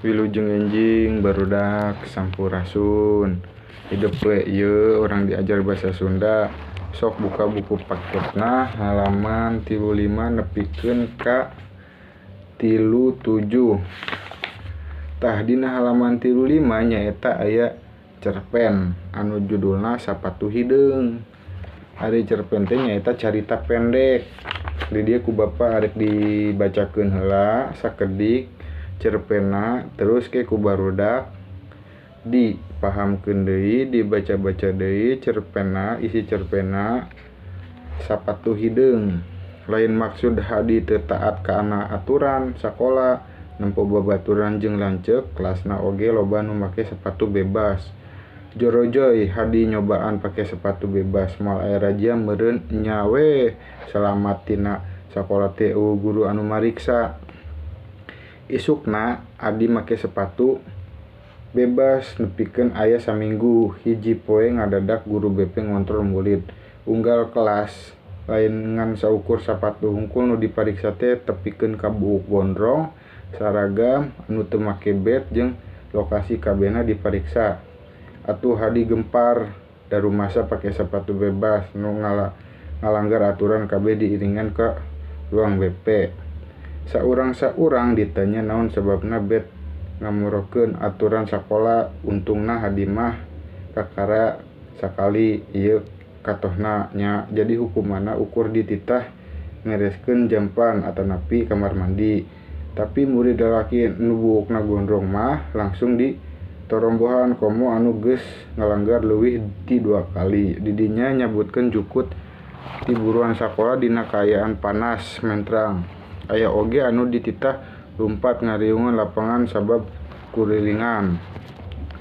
Wilujeng enjing barudak sampurasun. Hidup we ieu urang diajar basa Sunda. Sok buka buku paketna halaman 35 nepikeun ka 37. Tah dina halaman 35 nyaeta aya cerpen anu judulna Sapatu Hideung. Ari cerpen teh nyaeta carita pendek. Di dieu ku bapa arek dibacakeun heula sakedik cerpenna, terus ke ku barudak dipahamkeun deui, dibaca-baca deui cerpenna, isi cerpenna Sapatu Hideung. Lain maksud Hadi teu taat kana aturan sakola, nempo babaturan jeung lanceuk kelasna oge loba nu make sepatu bebas. Jorojoy Hadi nyobaan pake sepatu bebas, moal aya razia meureun nya we salamat tina sakola teh euweuh guru anu mariksa. Isukna Adi make sepatu bebas nepikeun aya saminggu. Hiji poe ngadadak guru BP ngontrol murid unggal kelas, lain ngan saukur sapatu hungkul nu dipariksa teh tepikeun ka buuk gondrong, saragam, anu teu make bet jeung lokasi kabehna dipariksa. Atuh Hadi gempar darumasa pake sepatu bebas nu ngalanggar aturan kabeh diiringan ka ruang BP. Saurang-saurang ditanya naon sababna bet ngamorokeun aturan sakola. Untungna Hadi mah kakara sakali ieu katohna nya, jadi hukumanna ukur dititah mereskeun jampan atanapi kamar mandi. Tapi murid lalaki nu buukna gondrong mah langsung di torombohan komo anu geus ngalanggar leuwih ti 2 kali. Didinya nyabutkeun jukut ti buruan sakola dina kaayaan panas mentrang. Aya oge anu dititah lumpat ngariungan lapangan sabab kurilingan.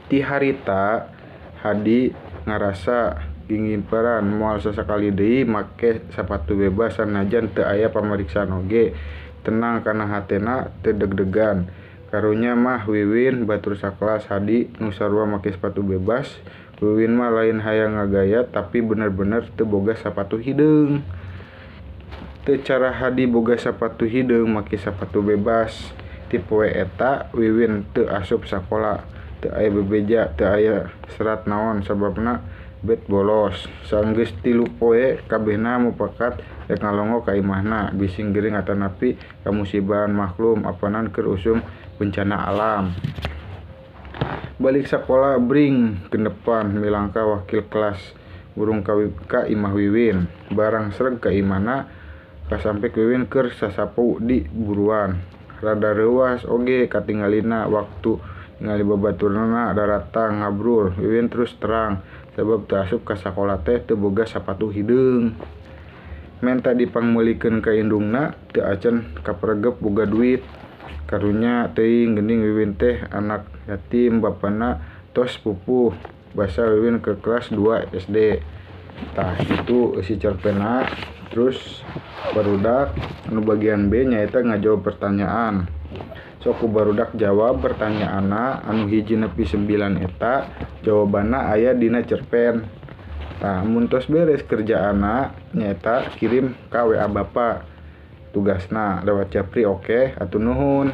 Ti harita Hadi ngarasa gingimperan moal sasakali deui make sapatu bebas sanajan teu aya pamariksaan oge. Tenang kana hatena teu deg-degan. Karunya mah Wiwin batur sakelas Hadi nu sarua make sepatu bebas. Wiwin mah lain hayang ngagaya tapi bener-bener teu boga sapatu hideung. Teu cara Hadi boga sapatu hideung make sapatu bebas. Ti poe eta Wiwin teu asup sakola, teu aya bebeja, teu aya serat naon sababna bet bolos. Sanggeus 3 poe kabehna mupakat rek ngalongo ka imahna, bising gering atanapi kamusibahan maklum apanan keur usum bencana alam. Balik sakola bring gendepan milangka wakil kelas burung ka imah Wiwin. Barang sreg ka imahna kasampek Wiwin keur sasapu di buruan. Rada reuwas oge katingalina waktu ningali babaturna daratang ngabrul. Wiwin terus terang sabab teu asup ka sakola teh teu boga sapatu hideung. Menta dipangmeulikeun ka indungna teu acan kaperegep boga duit. Karunya teuing geuning Wiwin teh anak yatim, bapana tos pupuh. Basa Wiwin ke kelas 2 SD. Tah itu eusi cerpenna. Terus barudak anu bagian B nyaeta ngajawab pertanyaan. Sok ku barudak jawab pertanyaanna anu 1 nepi 9 eta jawabanna aya dina cerpen. Tah mun tos beres kerjaanna nyaeta kirim ka WA bapa tugasna lewat japri. Oke, atuh nuhun.